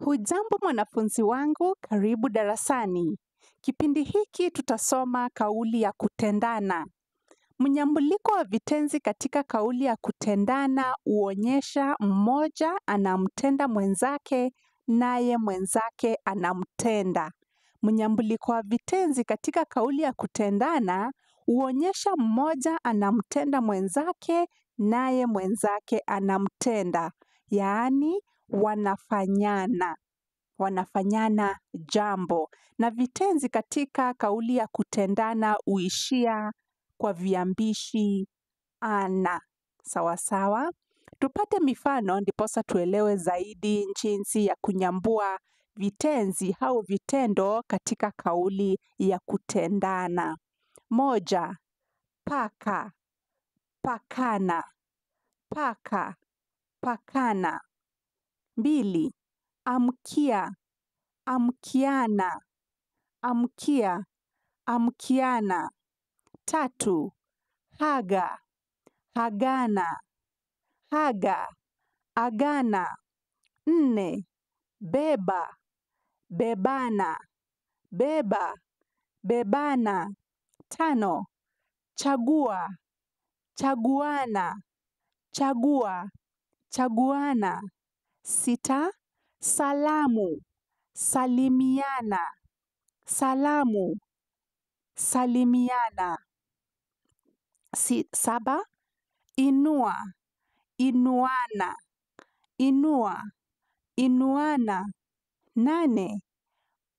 Hujambo mwanafunzi wangu, karibu darasani. Kipindi hiki tutasoma kauli ya kutendana. Mnyambuliko wa vitenzi katika kauli ya kutendana huonyesha mmoja anamtenda mwenzake naye mwenzake anamtenda. Mnyambuliko wa vitenzi katika kauli ya kutendana huonyesha mmoja anamtenda mwenzake naye mwenzake anamtenda, yaani wanafanyana. Wanafanyana jambo. Na vitenzi katika kauli ya kutendana huishia kwa viambishi ana. Sawasawa? Tupate mifano ndiposa tuelewe zaidi jinsi ya kunyambua vitenzi au vitendo katika kauli ya kutendana. 1, paka, pakana, paka, pakana. 2, amkia, amkiana, amkia, amkiana. 3, haga, hagana, haga, agana. 4, beba, bebana, beba, bebana. 5, chagua, chaguana, chagua, chaguana. 6, salamu, salimiana, salamu, salimiana. 7, inua, inuana, inua, inuana. 8,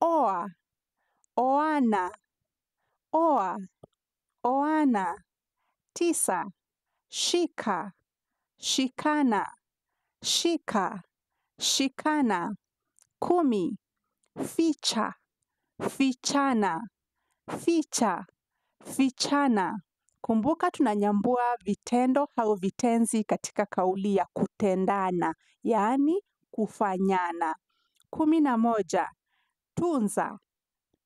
oa, oana, oa, oana. 9, shika, shikana, shika, shikana. 10, ficha, fichana, ficha, fichana. Kumbuka tunanyambua vitendo au vitenzi katika kauli ya kutendana, yaani kufanyana. 11, tunza,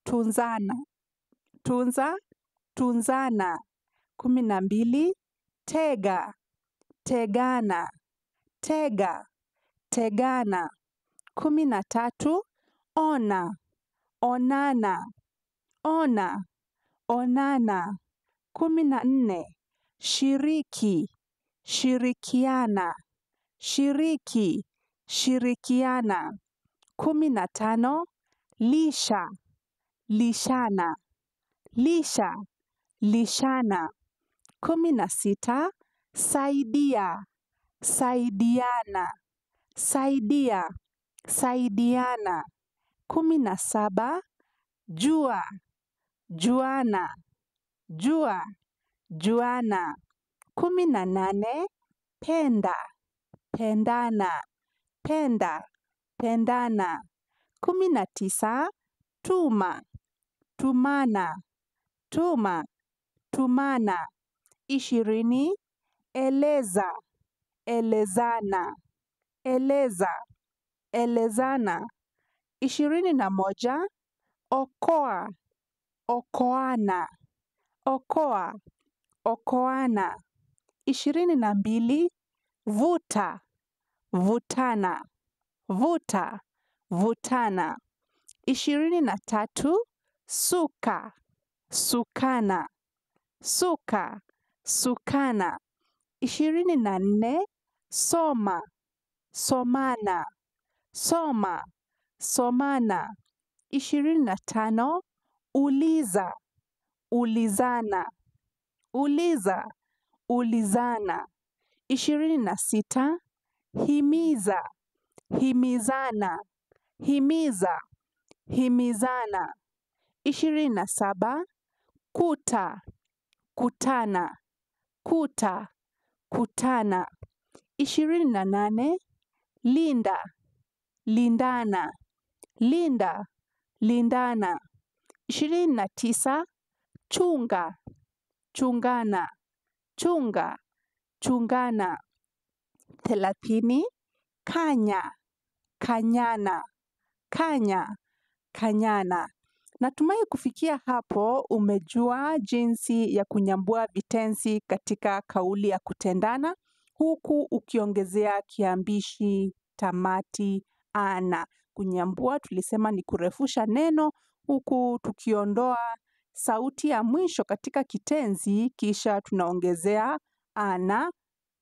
tunzana, tunza, tunzana. 12, tega, tegana, tega, tegana. 13, ona, onana, ona, onana. 14, shiriki, shirikiana, shiriki, shirikiana. 15, lisha, lishana, lisha, lishana. 16, saidia, saidiana, saidia, saidiana. 17, jua, juana, jua, juana. 18, penda, pendana, penda, pendana. 19, tuma, tumana, tuma, tumana. 20, eleza, elezana, eleza, elezana. 21, okoa, okoana, okoa, okoana. 22, vuta, vutana, vuta, vutana. 23, suka, sukana, suka, sukana. 24, soma, somana, soma, somana. 25, uliza, ulizana, uliza, ulizana. 26, himiza, himizana, himiza, himizana. 27, kuta, kutana, kuta, kutana. 28, linda, lindana, linda, lindana. 29, chunga, chungana, chunga, chungana. 30, kanya, kanyana, kanya, kanyana. Natumai kufikia hapo umejua jinsi ya kunyambua vitenzi katika kauli ya kutendana huku ukiongezea kiambishi tamati ana. Kunyambua tulisema ni kurefusha neno huku tukiondoa sauti ya mwisho katika kitenzi, kisha tunaongezea ana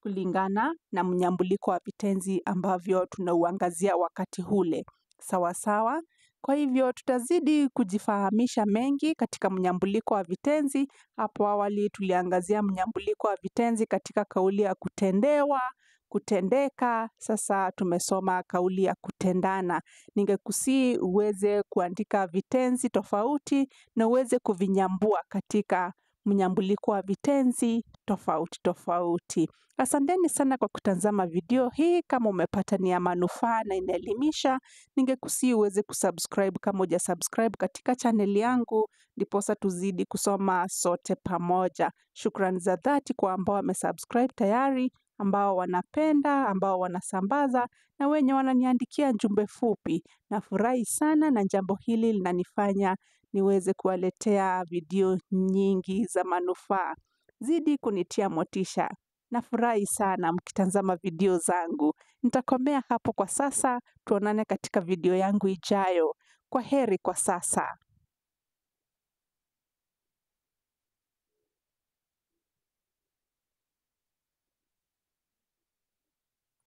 kulingana na mnyambuliko wa vitenzi ambavyo tunauangazia wakati ule. Sawa sawa. Kwa hivyo tutazidi kujifahamisha mengi katika mnyambuliko wa vitenzi. Hapo awali tuliangazia mnyambuliko wa vitenzi katika kauli ya kutendewa, kutendeka. Sasa tumesoma kauli ya kutendana. Ningekusihi uweze kuandika vitenzi tofauti na uweze kuvinyambua katika mnyambuliko wa vitenzi tofauti tofauti. Asanteni sana kwa kutazama video hii. Kama umepata ni ya manufaa na inaelimisha, ningekusihi uweze kusubscribe kama hujasubscribe katika chaneli yangu, ndiposa tuzidi kusoma sote pamoja. Shukrani za dhati kwa ambao wamesubscribe tayari, ambao wanapenda, ambao wanasambaza na wenye wananiandikia jumbe fupi. Nafurahi sana na jambo hili linanifanya niweze kuwaletea video nyingi za manufaa. Zidi kunitia motisha. Nafurahi sana mkitazama video zangu. Nitakomea hapo kwa sasa, tuonane katika video yangu ijayo. Kwa heri kwa sasa.